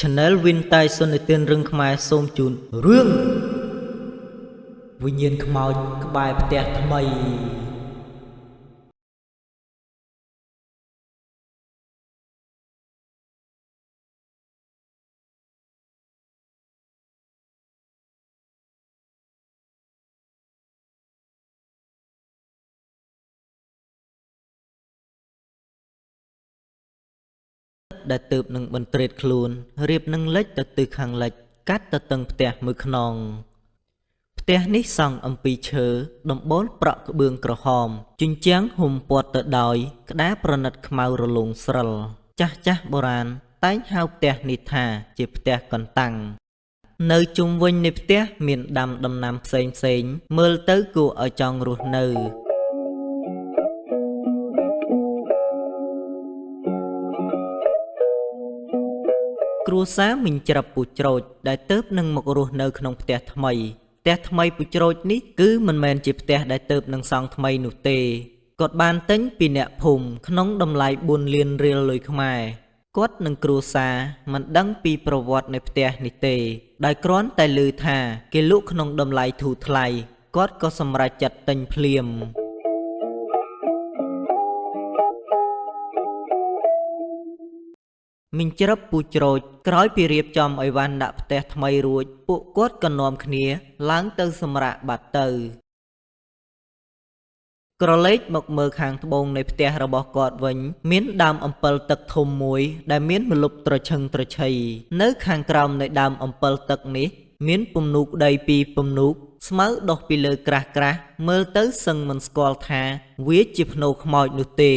Channel វិនតែសុនិទានរឿងខ្មែរសូមជូនរឿងវិញ្ញាណខ្មោចក្បែរផ្ទះថ្មីដែលទើបនឹងបន្ទ្រេតខ្លួនរៀបនឹងលិចទៅទិសខាងលិចកាត់ទៅតឹងផ្ទះមួយខ្នងផ្ទះនេះសង់អំពីឈើដំបូលប្រក់ក្បឿងក្រហមជញ្ជាំងហ៊ុំព័ទ្ធទៅដោយក្តារប្រណិតខ្មៅរលោងស្រិលចាស់ៗបុរាណតែងហៅផ្ទះនេះថាជាផ្ទះកន្តាំងនៅជុំវិញនៃផ្ទះមានដាំដំណាំផ្សេងៗមើលទៅគួរឲ្យចង់រស់នៅគ្រួសារមីងច្រាប់ពូច្រូចដែលទើបនឹងមករស់នៅក្នុងផ្ទះថ្មីផ្ទះថ្មីពូច្រូចនេះគឺមិនមែនជាផ្ទះដែលទើបនឹងសង់ថ្មីនោះទេគាត់បានទិញពីអ្នកភូមិក្នុងតម្លៃ4លានរៀលលុយខ្មែរគាត់និងគ្រួសារមិនដឹងពីប្រវត្តិនៃផ្ទះនេះទេដោយគ្រាន់តែឮថាគេលក់ក្នុងតម្លៃធូរថ្លៃគាត់ក៏សម្រេចចិត្តទិញភ្លាមមីងច្រាប់ពូច្រូចក្រោយពីរៀបចំអីវ៉ាន់ដាក់ផ្ទះថ្មីរួចពួកគាត់ក៏នាំគ្នាឡើងទៅសម្រាកបាត់ទៅក្រឡេកមកមើលខាងត្បូងនៃផ្ទះរបស់គាត់វិញមានដើមអំពិលទឹកធំមួយដែលមានម្លប់ត្រឈឹងត្រឈៃនៅខាងក្រោមនៃដើមអំពិលទឹកនេះមានពំនូកដីពីរពំនូកស្មៅដុះពីលើក្រាស់ៗមើលទៅសឹងមិនស្គាល់ថាវាជាភ្នូខ្មោចនោះទេ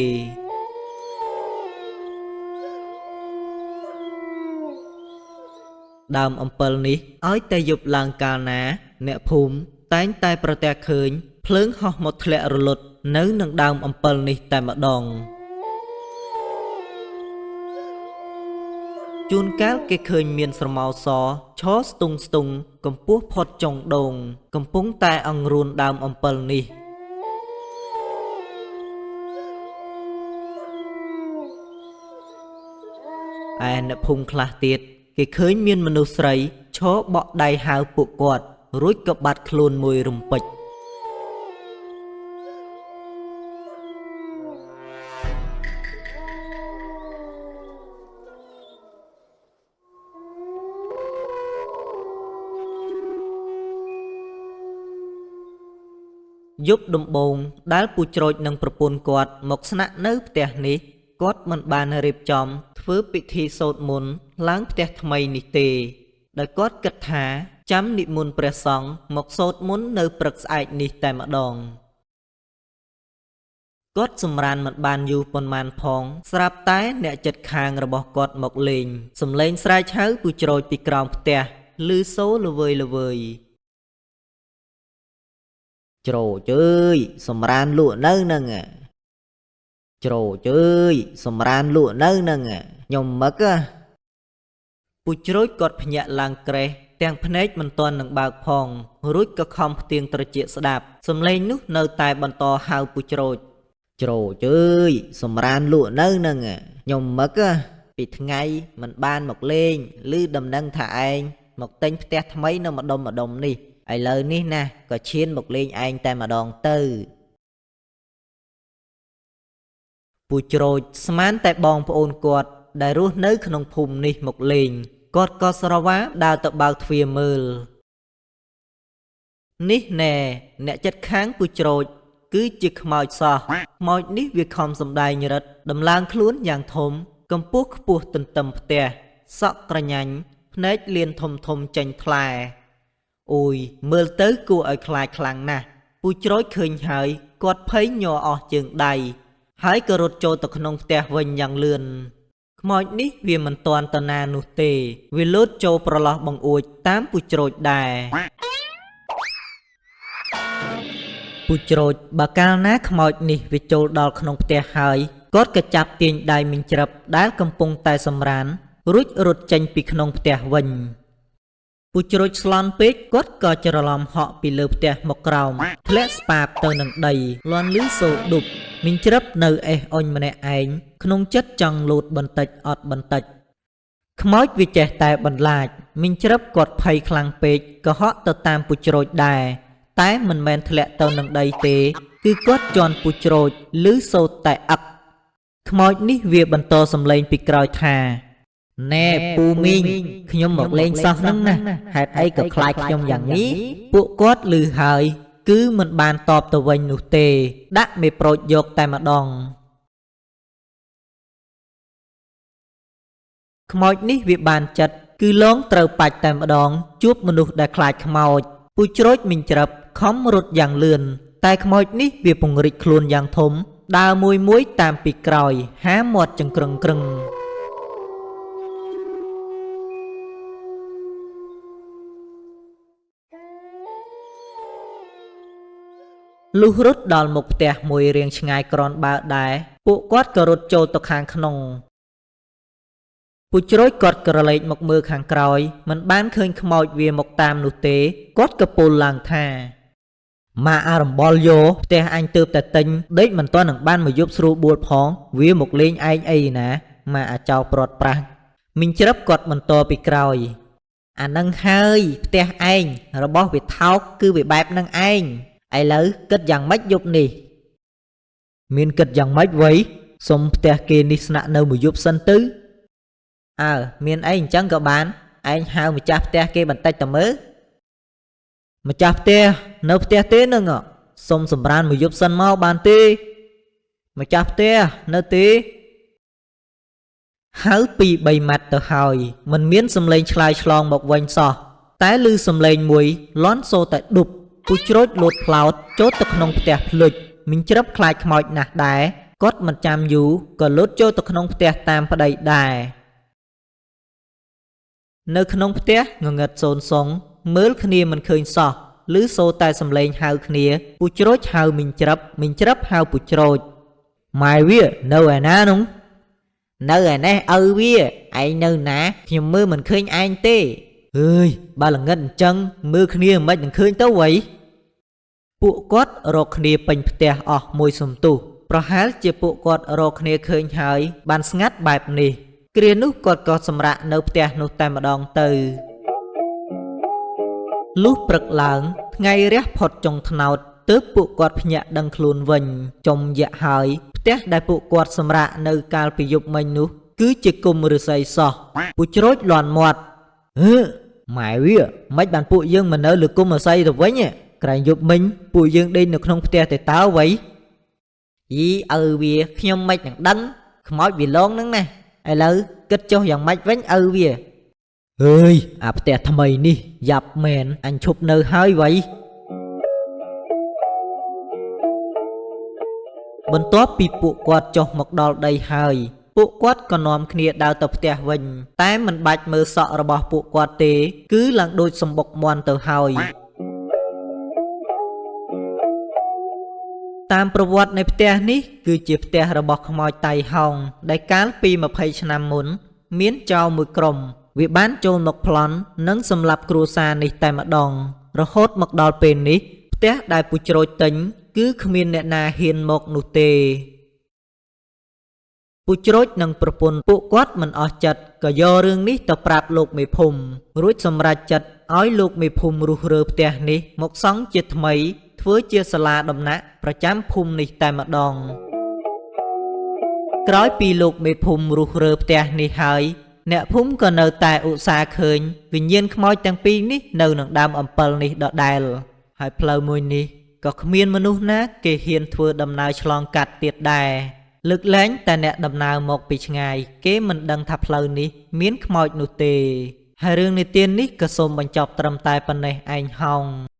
ដើមអំពិលនេះឲ្យតែយប់ឡើងកាលណាអ្នកភូមិតែងតែប្រទះឃើញភ្លើងហោះមកធ្លាក់រលត់នៅនឹងដើមអំពិលនេះតែម្ដងជួនកាលគេឃើញមានស្រមោសឈរស្ទង់ស្ទង់កម្ពស់ផុតចុងដូងកំពុងតែអង្រួនដើមអំពិលនេះឯអ្នកភូមិខ្លះទៀតគេឃើញមានមនុស្សស្រីឈរបក់ដៃហៅពួកគាត់រួចក៏បាត់ខ្លួនមួយរំពេចយប់ដំបូងដែលពូច្រូចនិងប្រពន្ធគាត់មកស្នាក់នៅផ្ទះនេះគាត់មិនបានរៀបចំធ្វើពិធីសូត្រមន្តឡើងផ្ទះថ្មីនេះទេដោយគាត់គិតថាចាំនិមន្តព្រះសង្ឃមកសូត្រមន្តនៅព្រឹកស្អែកនេះតែម្ដងគាត់សម្រានមិនបានយូរប៉ុន្មានផងស្រាប់តែអ្នកចិត្តខាងរបស់គាត់មកលេងសំឡេងស្រែកហៅពូច្រូចពីក្រោមផ្ទះឮសូរល្វើយល្វើយច្រូចអើយសម្រានលក់នៅនឹងច្រូចអើយសម្រានលក់នៅនឹងខ្ញុំមឹកពូច្រូចគាត់ភ្ញាក់ឡើងក្រេះទាំងភ្នែកមិនទាន់នឹងបើកផងរួចក៏ខំផ្ទៀងត្រចៀកស្ដាប់សំឡេងនោះនៅតែបន្តហៅពូច្រូចច្រូចអើយសម្រានលក់នៅនឹងខ្ញុំមឹកពីថ្ងៃមិនបានមកលេងឮដំណឹងថាឯងមកទិញផ្ទះថ្មីនៅម្ដុំម្ដុំនេះឥឡូវនេះណាក៏ឈានមកលេងឯងតែម្ដងទៅពូច្រូចស្មានតែបងប្អូនគាត់ដែលរស់នៅក្នុងភូមិនេះមកលេងគាត់ក៏ស្រវាដើរទៅបើកទ្វារមើលនេះណែអ្នកចិត្តខាងពូច្រូចគឺជាខ្មោចសោះខ្មោចនេះវាខំសំដែងរិទ្ធដំឡើងខ្លួនយ៉ាងធំកម្ពស់ខ្ពស់ទន្ទឹមផ្ទះសក់ក្រញាញ់ភ្នែកលៀនធំធំចេញថ្លែអូយមើលទៅគួរឲ្យខ្លាចខ្លាំងណាស់ពូច្រូចឃើញហើយគាត់ភ័យញ័រអស់ជើងដៃហើយក៏រត់ចូលទៅក្នុងផ្ទះវិញយ៉ាងលឿនខ្មោចនេះវាមិនទាន់ទៅណានោះទេវាលោតចូលប្រឡោះបង្អួចតាមពូច្រូចដែរពូច្រូចបើកាលណាខ្មោចនេះវាចូលដល់ក្នុងផ្ទះហើយគាត់ក៏ចាប់ទាញដៃមីងច្រាប់ដែលកំពុងតែសម្រានរួចរត់ចេញពីក្នុងផ្ទះវិញពូច្រូចស្លន់ពេកគាត់ក៏ច្រឡំហក់ពីលើផ្ទះមកក្រោមធ្លាក់ស្បាបទៅនឹងដីលាន់លឺសូរឌុបមីងច្រាប់នៅអេះអុញម្នាក់ឯងក្នុងចិត្តចង់លោតបន្តិចអត់បន្តិច ខ្មោចវាចេះតែបន្លាចមីងច្រឹបគាត់ភ័យខ្លាំងពេកក៏ហក់ទៅតាមពូច្រូចដែរតែមិនមែនធ្លាក់ទៅនឹងដីទេ គឺគាត់ជន់ពូច្រូចឮសូរតែអឹកខ្មោចនេះវាបន្តសំឡេងពីក្រោយថាណែពូមីងខ្ញុំមកលេងសោះហ្នឹងណាហេតុអីក៏ខ្លាចខ្ញុំយ៉ាងនេះពួកគាត់ឮហើយគឺមិនបានតបទៅវិញនោះទេដាក់មេប្រូចយកតែម្ដងខ្មោចនេះវាបានចិត្តគឺលងត្រូវបាច់តែម្ដងជួបមនុស្សដែលខ្លាចខ្មោចពូច្រូចមីងច្រឹបខំរត់យ៉ាងលឿនតែខ្មោចនេះវាពង្រីកខ្លួនយ៉ាងធំដើរមួយមួយតាមពីក្រោយហាមាត់ចង្ក្រឹងក្រឹងលុះរត់ដល់មុខផ្ទះមួយរៀងឆ្ងាយគ្រាន់បើដែរពួកគាត់ក៏រត់ចូលទៅខាងក្នុងពូច្រូចគាត់ក្រឡេកមកមើលខាងក្រោយមិនបានឃើញខ្មោចវាមកតាមនោះទេគាត់ក៏ពោលឡើងថាម៉ាអារំបល់យោផ្ទះអញទើបតែទិញដេកមិនទាន់នឹងបានមកយប់ស្រួលបួលផងវាមកលេងឯងអីណាម៉ាអាចោព្រាត់ប្រាសមីងច្រឹបគាត់បន្តពីក្រោយអានឹងហើយផ្ទះឯងរបស់វាថោកគឺវាបែបនឹងឯងឥឡូវគិតយ៉ាងម៉េចយប់នេះមានគិតយ៉ាងម៉េចវៃសុំផ្ទះគេនេះស្នាក់នៅមួយយប់សិនទៅអើមានអីអញ្ចឹងក៏បានឯងហៅម្ចាស់ផ្ទះគេបន្តិចទៅមើលម្ចាស់ផ្ទះនៅផ្ទះទេនឹងសុំសម្រានមួយយប់សិនមកបានទេម្ចាស់ផ្ទះនៅទេហៅពី3ម៉ាត់ទៅហើយមិនមានសំឡេងឆ្លើយឆ្លងមកវិញសោះតែឮសំឡេងមួយលាន់សូតែឌុបពូច្រូចលោតផ្លោតចូលទៅក្នុងផ្ទះភ្លុចមីងច្រឹបខ្លាចខ្មោចណាស់ដែរគាត់មិនចាំយូរក៏លោតចូលទៅក្នុងផ្ទះតាមប្តីដែរនៅក្នុងផ្ទះងងឹតសូនសុងមើលគ្នាមិនឃើញសោះឮសូរតែសំឡេងហៅគ្នាពូច្រូចហៅមីងច្រឹបមីងច្រឹបហៅពូច្រូចម៉ែវានៅឯណានោះនៅឯនេះឪវាឯងនៅណាខ្ញុំមើលមិនឃើញឯងទេអើយបើល្ងិតអញ្ចឹងមើលគ្នាមិននឹងឃើញទៅវៃពួកគាត់រកគ្នាពេញផ្ទះអស់មួយសន្ទុះប្រហែលជាពួកគាត់រកគ្នាឃើញហើយបានស្ងាត់បែបនេះគ្រានោះគាត់ក៏សម្រាកនៅផ្ទះនោះតែម្ដងទៅលុះព្រឹកឡើងថ្ងៃរះផុតចុងត្នោតទើបពួកគាត់ភ្ញាក់ដឹងខ្លួនវិញចំយៈហើយផ្ទះដែលពួកគាត់សម្រាកនៅកាលពីយប់មិញនោះគឺជាគុំឫស្សីសោះពូច្រូចលាន់មាត់ហឺម៉ែវាមិនបានពួកយើងមកនៅលើគុំឫស្សីទៅវិញក្រែងយប់មិញពួកយើងដេកនៅក្នុងផ្ទះតែតើវៃយីឪវាខ្ញុំមិននឹងដឹងខ្មោចវាលងនឹងណាឥឡូវគិតចុះយ៉ាងម៉េចវិញឪវាអើយអាផ្ទះថ្មីនេះយ៉ាប់មែនអញឈប់នៅហើយវៃបន្ទាប់ពីពួកគាត់ចុះមកដល់ដីហើយពួកគាត់ក៏នាំគ្នាដើរទៅផ្ទះវិញតែមិនបាច់មើលសក់របស់ពួកគាត់ទេគឺឡើងដូចសម្បុកមាន់ទៅហើយតាមប្រវត្តិនៃផ្ទះនេះគឺជាផ្ទះរបស់ខ្មោចតៃហោងដែលកាលពី20ឆ្នាំមុនមានចោរមួយក្រុមវាបានចូលមកប្លន់និងសម្លាប់គ្រួសារនេះតែម្ដងរហូតមកដល់ពេលនេះផ្ទះដែលពូច្រូចទិញគឺគ្មានអ្នកណាហ៊ានមកនោះទេពូច្រូចនិងប្រពន្ធពួកគាត់មិនអស់ចិត្តក៏យករឿងនេះទៅប្រាប់លោកមេភូមិរួចសម្រេចចិត្តឲ្យលោកមេភូមិរុះរើផ្ទះនេះមកសង់ជាថ្មីធ្វើជាសាលាដំណាក់ប្រចាំភូមិនេះតែម្ដងក្រោយពីលោកមេភូមិរុះរើផ្ទះនេះហើយអ្នកភូមិក៏នៅតែឧស្សាហ៍ឃើញវិញ្ញាណខ្មោចទាំងពីរនេះនៅនឹងដើមអំពិលនេះដដែលហើយផ្លូវមួយនេះក៏គ្មានមនុស្សណាគេហ៊ានធ្វើដំណើរឆ្លងកាត់ទៀតដែរលើកលែងតែអ្នកដំណើរមកពីឆ្ងាយគេមិនដឹងថាផ្លូវនេះមានខ្មោចនោះទេហើយរឿងនិទាននេះក៏សូមបញ្ចប់ត្រឹមតែប៉ុណ្ណេះឯងហោង។